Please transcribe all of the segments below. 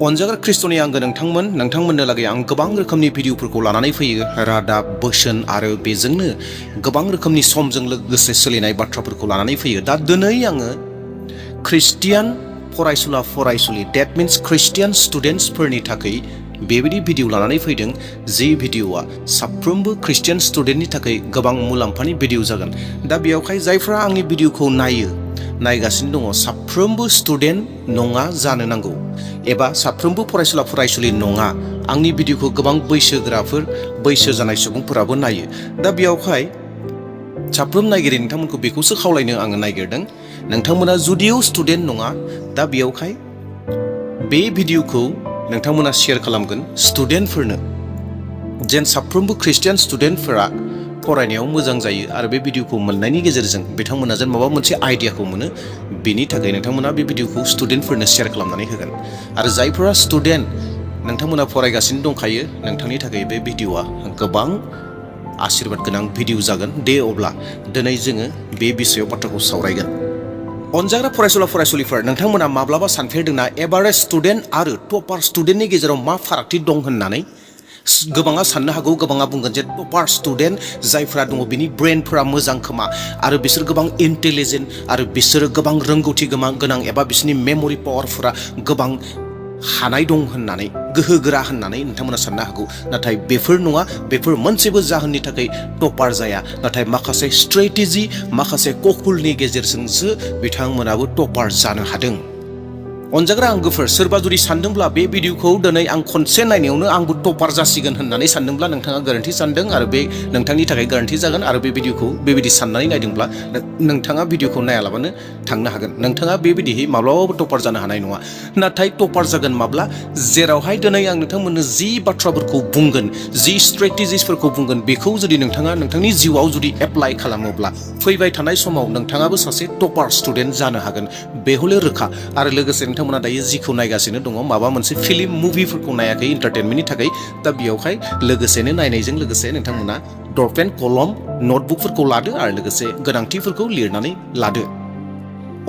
अनजाग्रा ख्रिस्ट'नि आंगो नोंथांमोननो लागै आं गोबां रोखोमनि भिडिअफोरखौ लानानै फैयो रादाब बोसोन आरो बेजोंनो गोबां रोखोमनि समजों लोगोसे सोलिनाय बाथ्राफोरखौ लानानै फैयो। दा दिनै आङो ख्रिस्टियान फरायसुला फरायसुलि डेट मिन्स ख्रिस्टियान स्टुडेन्टसफोरनि थाखाय बेबायदि भिडिअ लानानै फैदों जि भिडिअआ साफ्रोमबो ख्रिस्टियान स्टुडेन्टनि थाखाय गोबां मुलाम्फानि भिडिअ जागोन। दा बेयावहाय जायफ्रा आंनि भिडिअखौ नायगासिनो दङ साफ्रोमबो स्टुडेन्ट नङा जानो नांगौ एबा साफ्रोमबो फरायसुला फरायसुलि नङा। आंनि भिडिअखौ गोबां बैसो जानाय सुबुंफोराबो नायो। दा बेयावहाय साफ्रोम नायगिरि नोंथांमोनखौ बेखौसो खावलायनो आङो नागिरदों, नोंथांमोना जुदिও स्टुडेन्ट नङा दा बेयावहाय बे भिडिअखौ नोंथांमोना शेयार खालामगोन स्टुडेन्टफोरनो, जेन साफ्रोमबो ख्रिस्टियान स्टुडेन्टफोरा फरायनायाव मोजां जायो आरो बे भिडिअखौ मोननायनि गेजेरजों बिथांमोना जेन माबा मोनसे आइडियाखौ मोनो। बेनि थाखाय नोंथांमोना बे भिडिअखौ स्टुडेन्टफोरनो शेयार खालामनानै होगोन। आरो जायफोरा स्टुडेन्ट नोंथांमोना फरायगासिनो दंखायो नोंथांनि थाखाय बे भिडिअआ गोबां आशीर्बाद गोनां भिडिअ जागोन। दे अब्ला दिनै जोङो बे बिषयाव बाथ्राखौ सावरायगोन। अनजाग्रा फरायसुला फरायसुलिफोर, नोंथांमोना माब्लाबा सानफेरदोंना एभारेज स्टुडेन्ट आरो टपार स्टुडेन्टनि गेजेराव मा फारागथि दं होननानै? गोबाङा साननो हागौ, गोबाङा बुंगोन जे टपार स्टुडेन्ट जायफ्रा दङ बिनि ब्रेनफोरा मोजां खोमा आरो बिसोर गोबां इन्टेलिजेन्ट आरो बिसोरो गोबां रोंगौथि गोनां एबा बिसोरनि मेमरि पावारफोरा गोबां हानाय दं होननानै, गोहो गोरा होननानै नोंथांमोना साननो हागौ। नाथाय बेफोर नङा, बेफोर मोनसेबो जाहोननि थाखाय टपार जाया, नाथाय माखासे स्ट्रेटेजि माखासे कौशलनि गेजेरजोंसो बिथांमोनाबो टपार जानो हादों। अनजाग्रा आंगोफोर, सोरबा जुदि सानदोंब्ला बे भिडिअखौ दिनै आं खनसे नायनायावनो आंबो टपार जासिगोन होननानै सानदोंब्ला नोंथाङा गोरोन्थि सानदों आरो बे नोंथांनि थाखाय गोरोन्थि जागोन। आरो बे भिडिअखौ बेबायदि साननानै नायदोंब्ला नोंथाङा भिडिअखौ नायालाबानो थांनो हागोन। नोंथाङा बेबायदिहै माब्लाबाबो टपार जानो हानाय नङा। नाथाय टपार जागोन माब्ला? जेरावहाय दिनै आं नोंथांमोननो जि बाथ्राफोरखौ बुंगोन, जि स्ट्रेटेजिसफोरखौ बुंगोन, बेखौ जुदि नोंथाङा नोंथांनि जिउआव जुदि एप्लाइ खालामोब्ला फैबाय थानाय समाव नोंथाङाबो सासे टपार स्टुडेन्ट जानो हागोन। बे हले रोखा। आरो लोगोसे नोंथांमोना दायो जिखौ नायगासिनो दङ माबा मोनसे फिल्म मुभिफोरखौ नायाखै इन्टारटेनमेन्टनि थाखाय, दा बेयावहाय लोगोसेनो नायनायजों लोगोसे नोंथांमोना डटपेन कलम नटबुकफोरखौ लादो आरो लोगोसे गोनांथिफोरखौ लिरनानै लादो।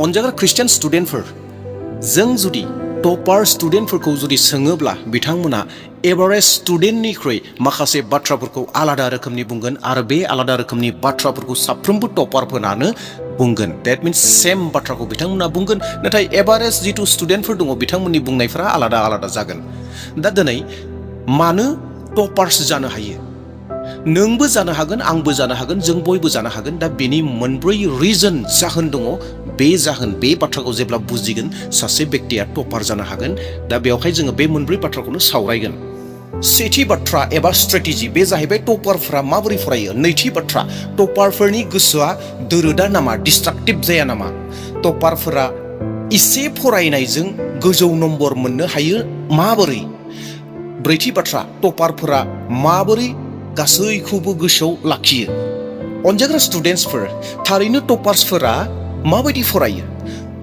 अनजाग्रा ख्रिस्टियान स्टुडेन्टफोर, जों जुदि टपार स्टुडेन्टफोरखौ जुदि सोङोब्ला बिथांमोना एभारेज स्टुडेन्टनिख्रुइ माखासे बाथ्राफोरखौ आलादा रोखोमनि बुंगोन आरो बे आलादा रोखोमनि बाथ्राफोरखौ साफ्रोमबो टपारफोरानो बुंगोन। डेट मिन्स सेम बाथ्राखौ बिथांमोना बुंगोन, नाथाय एभारेज जिथु स्टुडेन्टफोर दङ बिथांमोननि बुंनायफोरा आलादा आलादा जागोन। दा दिनै मानो टपार्स जानो हायो? नोंबो जानो हागोन, आंबो जानो हागोन, जों बयबो जानो हागोन। दा बेनि मोनब्रै जाहोन दङ। बे बाथ्राखौ जेब्ला बुजिगोन सासे बेक्तिया टपार जानो हागोन। दा बेवहाय जोङो बे मोनब्रै बाथ्राखौनो सावरायगोन। सेथि बाथ्रा एबा स्ट्रेटेजि बे जाहैबाय टपारफोरा माबोरै फरायो। नैथि बाथ्रा, टपारफोरनि गोसोआ दोरोदा नामा, डिस्ट्राक्टिभ जाया नामा? टपारफोरा इसे फरायनायजों गोजौ नम्बर मोननो हायो माबोरै? ब्रैथि बाथ्रा, टपारफोरा माबोरै गासैखौबो गोसोआव लाखियो? अनजाग्रा स्टुडेन्टसफोर, थारैनो टपार्सफोरा माबायदि फरायो?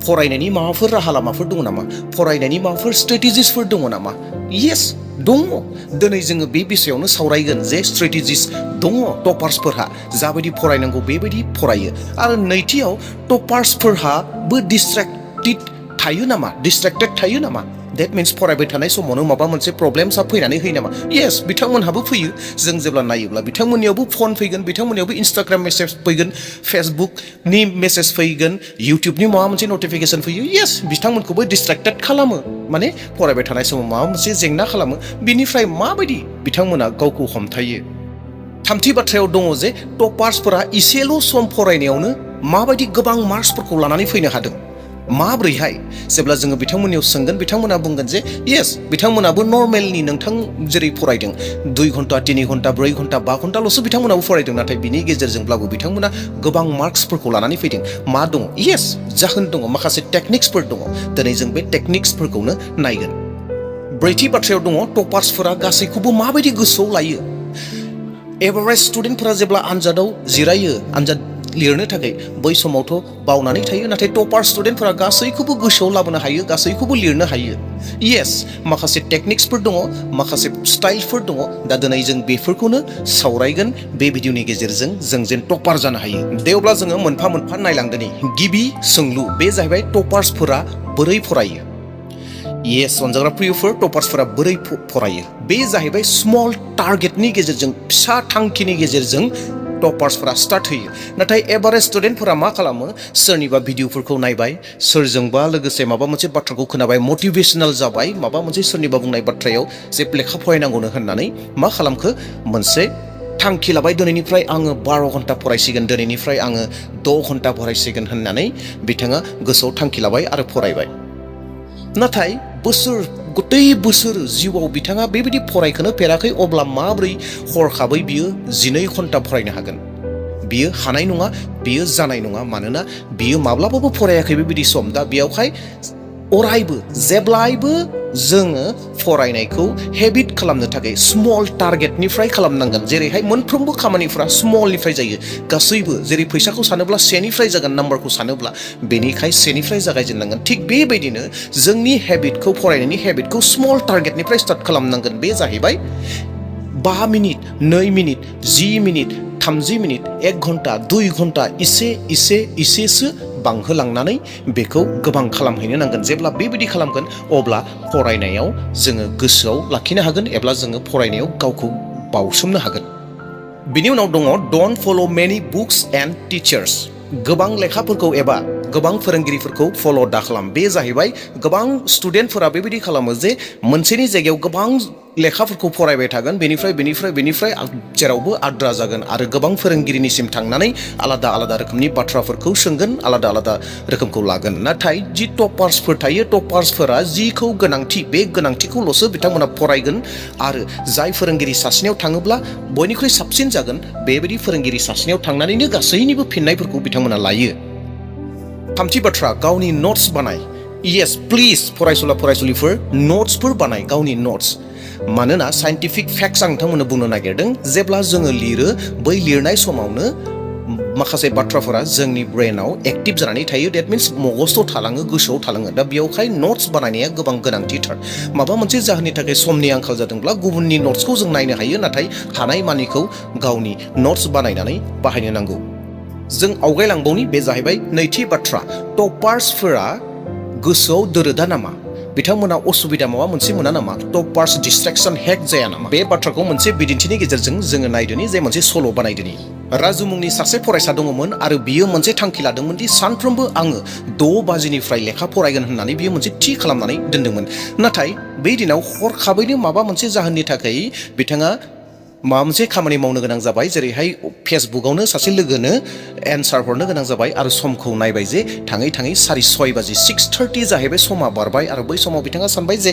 फरायनायनि माबाफोर राहा लामाफोर दङ नामा? फरायनायनि माबाफोर स्ट्रेटेजिसफोर दङ नामा? येस, दङ। दिनै जोङो बे बिषयावनो सावरायगोन जे स्ट्रेटेजिस दङ टपार्सफोरहा, जाबायदि फरायनांगौ बेबायदि फरायो। आरो नैथियाव, टपार्सफोरहाबो डिस्ट्रेक्टेड थायो नामा? डेट मिन्स फरायबाय थानाय समावनो माबा मोनसे प्रब्लेमसा फैनानै होयो नामा? येस, बिथांमोनहाबो फैयो। जों जेब्ला नायोब्ला बिथांमोननियावबो फन फैगोन, बिथांमोननियावबो इन्स्टाग्राम मेसेज फैगोन, फेसबुकनि मेसेज फैगोन, इउटिउबनि माबा मोनसे नटिफिकेसन फैयो। येस, बिथांमोनखौबो डिस्ट्रेक्टेड खालामो, माने फरायबाय थानाय समाव माबा मोनसे जेंना खालामो। बिनिफ्राय माबायदि बिथांमोना गावखौ हमथायो? थामथि बाथ्रायाव दङ जे टपार्सफोरा इसेल' सम फरायनायावनो माबायदि गोबां मार्क्सफोरखौ लानानै फैनो हादों। माब्रैहाय? जेब्ला जोङो बिथांमोननियाव सोंगोन बिथांमोना बुंगोन जे येस, बिथांमोनाबो नर्मेलनि नोंथां जेरै फरायदों 2 घन्टा 3 घन्टा 4 घन्टा 5 घन्टाल'सो बिथांमोनाबो फरायदों, नाथाय बिनि गेजेरजोंब्लाबो बिथांमोना गोबां मार्क्सफोरखौ लानानै फैदों। मा दङ? येस, जाहोन दङ, माखासे टेकनिक्सफोर दङ। दिनै जों बे टेकनिक्सफोरखौनो नायगोन। ब्रैथि बाथ्रायाव दङ टपार्सफोरा गासैखौबो माबायदि गोसोआव लायो। एभारेज स्टुडेन्टफोरा जेब्ला आनजादाव जिरायो आनजाद लिरनो थाखाय, बै समावथ' बावनानै थायो, नाथाय टपार स्टुडेन्टफोरा गासैखौबो गोसोआव लाबोनो हायो, गासैखौबो लिरनो हायो। येस, माखासे टेकनिक्सफोर दङ, माखासे स्टाइलफोर दङ। दा दिनै जों बेफोरखौनो सावरायगोन बे भिडिअनि गेजेरजों, जों जेन टपार जानो हायो। दे अब्ला जोङो मोनफा मोनफा नायलांदोनि। गिबि सोंलु बे जाहैबाय टपार्सफोरा बोरै फरायो? येस अनजाग्रा प्रियफोर टपार्सफोरा बोरै फरायो बे जाहैबाय स्मल टारगेटनि गेजेरजों फिसा थांखिनि गेजेरजों टपार्सफोरा स्टार्ट होयो नाथाय एभारेज स्टुडेन्टफोरा मा खालामो सोरनिबा भिडिअफोरखौ नायबाय सोरजोंबा लोगोसे माबा मोनसे बाथ्राखौ खोनाबाय मटिभेशनेल जाबाय माबा मोनसे सोरनिबा बुंनाय बाथ्रायाव जे लेखा फरायनांगौनो होननानै मा खालामखो मोनसे थांखि लाबाय दिनैनिफ्राय आङो 12 घन्टा फरायसिगोन दिनैनिफ्राय आङो 6 घन्टा फरायसिगोन होननानै बिथाङा गोसोआव थांखि लाबाय आरो फरायबाय नाथाय गतै बोसोर जिउआव बिथाङा बेबायदि फरायखोनो फेराखै अब्ला माब्रै हरखाबै बियो 12 घन्टा फरायनो हागोन बियो हानाय नङा बियो जानाय नङा मानोना बियो माब्लाबाबो फरायाखै बेबायदि सम दा बेयावहाय अरायबो जेब्लायबो जोङो फरायनायखौ हेबिट खालामनो थाखाय स्मल टारगेटनिफ्राय खालामनांगोन जेरैहाय मोनफ्रोमबो खामानिफ्रा स्मलनिफ्राय जायो गासैबो जेरै फैसाखौ सानोब्ला 1 निफ्राय जागोन नाम्बारखौ सानोब्ला बेनिखाय 1 निफ्राय जागायजेननांगोन थिग बेबायदिनो जोंनि हेबिटखौ फरायनायनि हेबिटखौ स्मल टारगेटनिफ्राय स्टार्ट खालामनांगोन बे जाहैबाय 5 मिनिट 2 मिनिट 10 मिनिट 30 मिनिट 1 घन्टा 2 घन्टा इसेसो बांहोलांनानै बेखौ गोबां खालामहैनो नांगोन जेब्ला बेबायदि खालामगोन अब्ला फरायनायाव जोङो गोसोआव लाखिनो हागोन एब्ला जोङो फरायनायाव गावखौ बावसोमनो हागोन बिनि उनाव दङ don't follow many books and teachers गोबां लेखाफोरखौ एबा गोबां फोरोंगिरिफोरखौ फलो दाखालाम बे जाहैबाय गोबां स्टुडेन्टफोरा बेबायदि खालामो जे मोनसेनि जायगायाव गोबां लेखाफोरखौ फरायबाय थागोन बेनिफ्राय जेरावबो आद्रा जागोन आरो गोबां फोरोंगिरिनिसिम थांनानै आलादा रोखोमनि बाथ्राफोरखौ सोंगोन आलादा रोखोमखौ लागोन नाथाय जि टपार्सफोर थायो टपार्सफोरा जिखौ गोनांथि बे गोनांथिखौल'सो बिथांमोना फरायगोन आरो जाय फोरोंगिरि सासेनियाव थाङोब्ला बयनिख्रुइ साबसिन जागोन बेबायदि फोरोंगिरि सासेनियाव थांनानैनो गासैनिबो फिननायफोरखौ बिथांमोना लायो थामथि बाथ्रा गावनि नोट्स बानाय येस प्लिज फरायसुलिफोर नोट्सफोर बानाय गावनि नोट्स मानोना साइन्टिफिक फेक्ट्स आं नोंथांमोननो बुंनो नागिरदों जेब्ला जोङो लिरो बै लिरनाय समावनो माखासे बाथ्राफोरा जोंनि ब्रेनाव एक्टिभ जानानै थायो डेट मिन्स मगजआव थालाङो गोसोआव थालाङो दा बेयावहाय नोट्स बानायनाया गोबां गोनांथिथार माबा मोनसे जाहोननि थाखाय समनि आंखाल जादोंब्ला गुबुननि नोट्सखौ जों नायनो हायो नाथाय हानायमानिखौ गावनि नोट्स बानायनानै बाहायनो नांगौ जों आवगायलांबावनि बे जाहैबाय नैथि बाथ्रा टपार्सफोरा गोसोआव दोरोदा नामा बिथांमोना असुबिदा माबा मोनसे मोना नामा टपार्स डिस्ट्रेक्शन हेक जाया नामा बे बाथ्राखौ मोनसे बिदिन्थिनि गेजेरजों जोङो नायदोनि जे मोनसे सल' बानायदोनि राजु मुंनि सासे फरायसा दङमोन आरो बियो मोनसे थांखि लादोंमोन दि सानफ्रोमबो आङो 6 बाजिनिफ्राय लेखा फरायगोन होननानै बियो मोनसे थि खालामनानै दोनदोंमोन नाथाय बै दिनाव हरखाबैनो माबा मोनसे जाहोननि थाखाय बिथाङा माबा मोनसे खामानि मावनो गोनां जाबाय जेरैहाय फेसबुकआवनो सासे लोगोनो एन्सार हरनो गोनां जाबाय आरो समखौ नायबाय जे थाङै 6:30 बाजि 6:30 जाहैबाय समा बारबाय आरो बै समाव बिथाङा सानबाय जे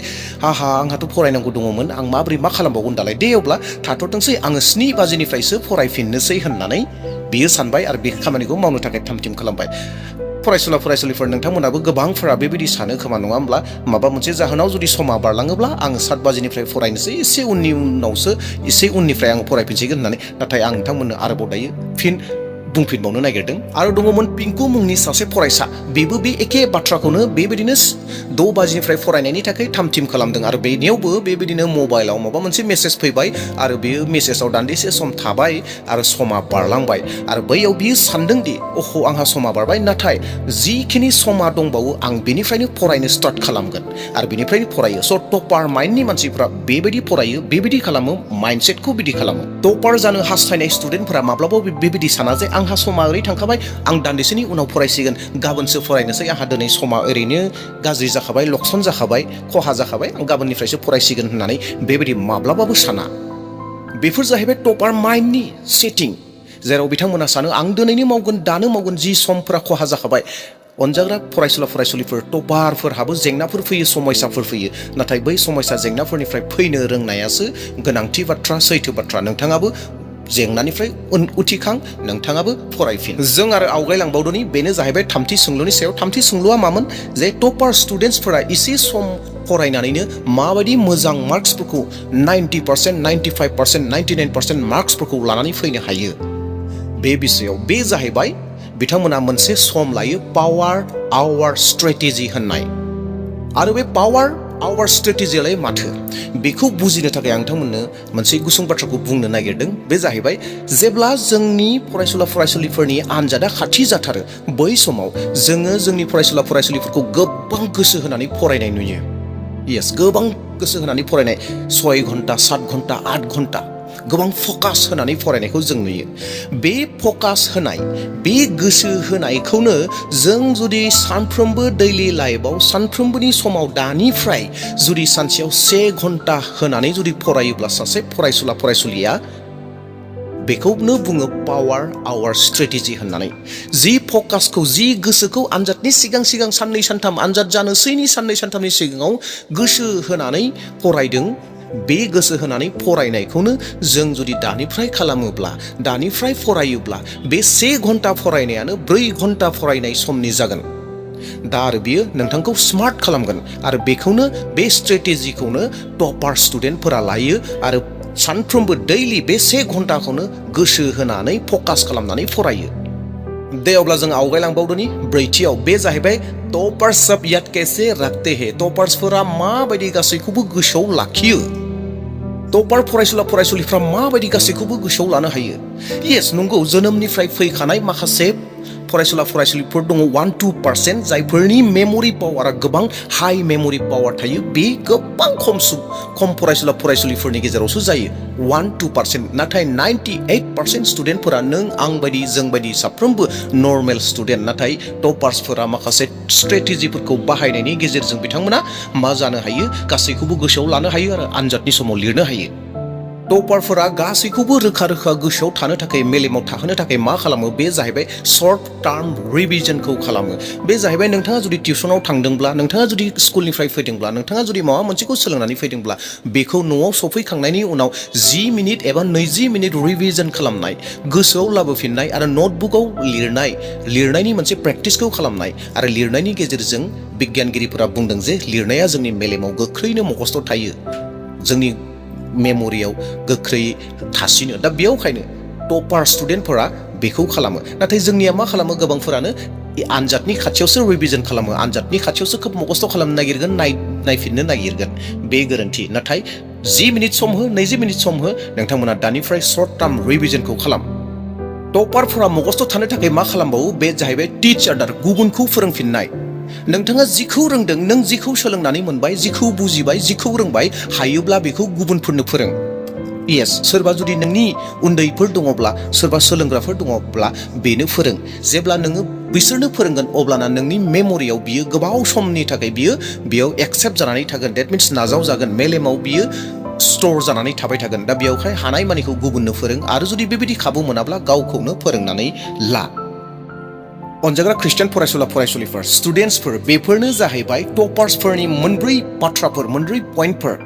आंहाथ' फरायनांगौ दङमोन आं माबोरै मा खालामबावगोन दालाय दे अब्ला थाथ'थोंसै आङो 7 बाजिनिफ्रायसो फरायफिननोसै होननानै बियो सानबाय आरो बे खामानिखौ मावनो थाखाय थाम-थिम खालामबाय फरायसुलिफोर नोंथांमोनाबो गोबांफोरा बेबायदि सानो खोमा नङा होमब्ला माबा मोनसे जाहोनाव जुदि समा बारलाङोब्ला आङो 7 बाजिनिफ्राय फरायनोसै एसे उननिफ्राय आङो फरायफिनसिगोन होननानै नाथाय आं नोंथांमोननो आरोबाव दायो फिन बुंफिनबावनो नागिरदों आरो दङमोन पिंकु मुंनि सासे फरायसा बेबो बे एखे बाथ्राखौनो बेबायदिनो 6 बाजिनिफ्राय फरायनायनि थाखाय थाम-थिम खालामदों आरो बेनियावबो बेबायदिनो मबाइलाव माबा मोनसे मेसेज फैबाय आरो बेयो मेसेजाव दान्दिसे सम थाबाय आरो समा बारलांबाय आरो बैयाव बियो सानदोंदि आंहा समा बारबाय नाथाय जिखिनि समा दंबावो आं बेनिफ्रायनो फरायनो स्टार्ट खालामगोन आरो बेनिफ्रायनो फरायो स' टपार माइन्डनि मानसिफ्रा बेबायदि फरायो बेबायदि खालामो माइन्डसेटखौ बिदि खालामो टपार जानो हास्थायनाय स्टुडेन्टफोरा माब्लाबाबो बेबायदि साना जे आंहा समा ओरै थांखाबाय आं दान्दिसेनि उनाव फरायसिगोन गाबोनसो फरायनोसै आंहा दिनै समा ओरैनो गाज्रि जाखाबाय लकसन जाखाबाय खहा जाखाबाय आं गाबोननिफ्रायसो फरायसिगोन होननानै बेबायदि माब्लाबाबो साना बेफोर जाहैबाय टपार माइन्डनि सेटिं जेराव बिथांमोना सानो आं दिनैनो मावगोन दानो मावगोन जि समफोरा खहा जाखाबाय अनजाग्रा फरायसुलिफोर टपारफोरहाबो जेंनाफोर फैयो समस्याफोर फैयो नाथाय बै समस्या जेंनाफोरनिफ्राय फैनो रोंनायासो गोनांथि बाथ्रा सैथो बाथ्रा नोंथाङाबो जेंनानिफ्राय उथिखां नोंथाङाबो फरायफिन जों आरो आवगायलांबावदोनि बेनो जाहैबाय थामथि सोंलुनि सायाव थामथि सोंलुआ मामोन जे टपार स्टुडेन्टसफोरा एसे सम फरायनानैनो माबायदि मोजां मार्क्सफोरखौ 90%, 95%, 99% मार्क्सफोरखौ लानानै फैनो हायो बे बिषयाव बे जाहैबाय बिथांमोना मोनसे सम लायो पावार आवर स्ट्रेटेजि होननाय आरो बे पावार आवर स्ट्रेटेजियालाय माथो बेखौ बुजिनो थाखाय आं नोंथांमोननो मोनसे गुसुं बाथ्राखौ बुंनो नागिरदों बे जाहैबाय जेब्ला जोंनि फरायसुलिफोरनि आनजादा खाथि जाथारो बै समाव जोङो जोंनि फरायसुलिफोरखौ गोबां गोसो होनानै फरायनाय नुयो येस गोबां गोसो होनानै फरायनाय 6 घन्टा 7 घन्टा 8 घन्टा गोबां फकास होनानै फरायनायखौ जों नुयो। बे फकास होनाय बे गोसो होनायखौनो जों जुदि सानफ्रोमबो दैलि लाइफआव सानफ्रोमबोनि समाव दानिफ्राय जुदि सानसेयाव 1 घन्टा होनानै जुदि फरायोब्ला सासे फरायसुला फरायसुलिया बेखौनो बुङो पावार आवर स्ट्रेटेजि होननानै। जि फकासखौ जि गोसोखौ आनजादनि सिगां सिगां साननै सानथाम आनजाद जानोसैनि साननै सानथामनि सिगाङाव गोसो होनानै फरायदों, बे गोसो होनानै फरायनायखौनो जों जुदि दानिफ्राय खालामोब्ला दानिफ्राय फरायोब्ला बे 1 घन्टा फरायनायानो 4 घन्टा फरायनाय समनि जागोन। दा आरो बियो नोंथांखौ स्मार्ट खालामगोन आरो बेखौनो बे स्ट्रेटेजिखौनो टपार स्टुडेन्टफोरा लायो आरो सानफ्रोमबो दैलि बे 1 घन्टाखौनो गोसो होनानै फकास खालामनानै फरायो। दे अब्ला जों आवगायलांबावदोनि ब्रैथियाव बे जाहैबाय टपार्स सब याद कैसे रखते हैं। टपार्सफोरा माबायदि गासैखौबो गोसोआव लाखियो, टपार फरायसुला फरायसुलिफ्रा माबायदि गासैखौबो गोसोआव लानो हायो। येस नंगौ, जोनोमनिफ्राय फैखानाय माखासे फरायसुला फरायसुलिफोर दङ 1-2% जायफोरनि मेमरि पावारा गोबां हाई मेमरि पावार थायो। बे गोबां खम फरायसुला फरायसुलिफोरनि गेजेरावसो जायो 1-2%। नाथाय 98% स्टुडेन्टफोरा नों आं बायदि जों बायदि साफ्रोमबो नर्मेल स्टुडेन्ट। नाथाय टपार्सफोरा माखासे स्ट्रेटेजिफोरखौ बाहायनायनि गेजेरजों बिथांमोना मा जानो हायो, गासैखौबो गोसोआव लानो हायो आरो आनजादनि समाव लिरनो हायो। टपारफोरा गासैखौबो रोखा रोखा गोसोआव थानो थाखाय मेलेमाव थाहोनो थाखाय मा खालामो, बे जाहैबाय सर्ट टार्म रिभिजनखौ खालामो। बे जाहैबाय नोंथाङा जुदि टिउसनाव थांदोंब्ला, नोंथाङा जुदि स्कुलनिफ्राय फैदोंब्ला, नोंथाङा जुदि माबा मोनसेखौ सोलोंनानै फैदोंब्ला बेखौ न'आव सफैखांनायनि उनाव 10 मिनिट एबा 20 मिनिट रिभिजन खालामनाय, गोसोआव लाबोफिननाय आरो नटबुकआव लिरनायनि मोनसे प्रेक्टिसखौ खालामनाय आरो लिरनायनि गेजेरजों बिगियानगिरिफोरा बुंदों जे लिरनाया जोंनि मेलेमाव गोख्रैनो मखस्थ' थायो, जोंनि मेमरियाव गोख्रै थासिनो। दा बेयावखायनो टपार स्टुडेन्टफोरा बेखौ खालामो। नाथाय जोंनिया मा खालामो, गोबांफोरानो आनजादनि खाथियावसो रिभिजन खालामो, आनजादनि खाथियावसो खोब मखस्थ' खालामनो नागिरगोन, नायफिननो नागिरगोन। बे गोरोन्थि। नाथाय 10 मिनिट सम हो, 20 मिनिट सम हो, नोंथांमोना दानिफ्राय सर्ट टार्म रिभिजनखौ खालाम। टपारफोरा मखस्थ' थानो थाखाय मा खालामबावो, बे जाहैबाय टिच आदार, गुबुनखौ फोरोंफिननाय। नोंथाङा जिखौ रोंदों, नों जिखौ सोलोंनानै मोनबाय, जिखौ बुजिबाय, जिखौ रोंबाय, हायोब्ला बेखौ गुबुनफोरनो फोरों। येस, सोरबा जुदि नोंनि उन्दैफोर दङब्ला, सोरबा सोलोंग्राफोर दङब्ला बेनो फोरों। जेब्ला नोङो बिसोरनो फोरोंगोन अब्लाना नोंनि मेमरियाव बियो गोबाव समनि थाखाय बेयाव एक्सेप्ट जानानै थागोन। डेट मिन्स नाजाव जागोन, मेलेमाव बियो स्ट'र जानानै थाबाय थागोन। दा बेयावहाय हानाय मानिखौ गुबुननो फोरों आरो जुदि बेबायदि खाबु मोनाब्ला गावखौनो फोरोंनानै ला। अनजाग्रा ख्रिस्टियान फरायसुला फरायसुलिफोर, स्टुडेन्टसफोर, बेफोरनो जाहैबाय टपार्सफोरनि 4 बाथ्राफोर, 4 पइन्टफोर।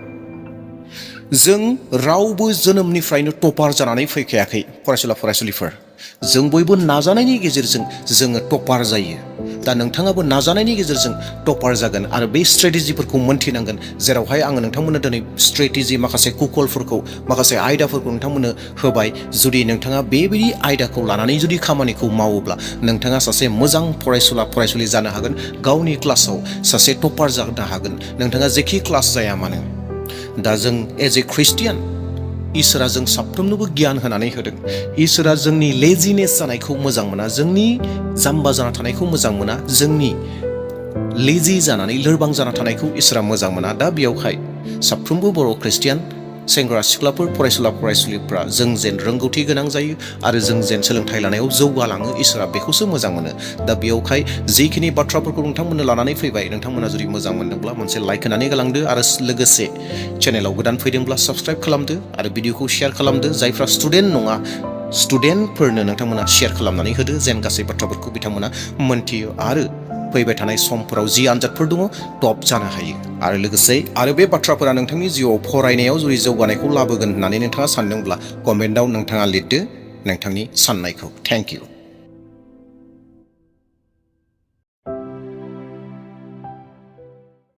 जों रावबो जोनोमनिफ्रायनो टपार जानानै फैखायाखै फरायसुला फरायसुलिफोर। जों बयबो नाजानायनि गेजेरजों जोङो टपार जायो। दा नोंथाङाबो नाजानायनि गेजेरजों टपार जागोन आरो बे स्ट्रेटेजिफोरखौ मोन्थिनांगोन, जेरावहाय आङो नोंथांमोननो दिनै स्ट्रेटेजि माखासे कुकलफोरखौ, माखासे आयदाफोरखौ नोंथांमोननो होबाय। जुदि नोंथाङा बेबायदि आयदाखौ लानानै जुदि खामानिखौ मावोब्ला नोंथाङा सासे मोजां फरायसुला फरायसुलि जानो हागोन, गावनि क्लासाव सासे टपार जानो हागोन, नोंथाङा जेखि क्लास जाया मानो। दा जों एज ए ख्रिस्टियान, इसोरा जों साफ्रोमनोबो गियान होनानै होदों। इसोरा जोंनि लेजिनेस जानायखौ मोजां मोना, जोंनि जाम्बा जाना थानायखौ मोजां मोना, जोंनि लेजि जानानै लोरबां जाना थानायखौ इसोरा मोजां मोना। दा बेयावहाय साफ्रोमबो बर' ख्रिस्टियान सेंग्रा सिख्लाफोर, फरायसुला फरायसुलिफ्रा जों जेन रोंगौथि गोनां जायो आरो जों जेन सोलोंथाइ लानायाव जौगालाङो, इसोरा बेखौसो मोजां मोनो। दा बेयावहाय जिखिनि बाथ्राफोरखौ नोंथांमोननो लानानै फैबाय, नोंथांमोना जुदि मोजां मोनदोंब्ला मोनसे लाइक होनानै गालांदो आरो लोगोसे चेनेलाव गोदान फैदोंब्ला साबस्क्राइब खालामदो आरो भिडिअखौ शेयार खालामदो। जायफ्रा स्टुडेन्ट नङा, स्टुडेन्टफोरनो नोंथांमोना शेयार खालामनानै होदो, जेन गासै बाथ्राफोरखौ बिथांमोना मोनथियो आरो फैबाय थानाय समफोराव जि आनजादफोर दङ टप जानो हायो। आरो लोगोसे आरो बे बाथ्राफोरा नोंथांनि जिउआव फरायनायाव जुदि जौगानायखौ लाबोगोन होननानै नोंथाङा सानदोंब्ला कमेन्टआव नोंथाङा लिरदो नोंथांनि साननायखौ। Thank you.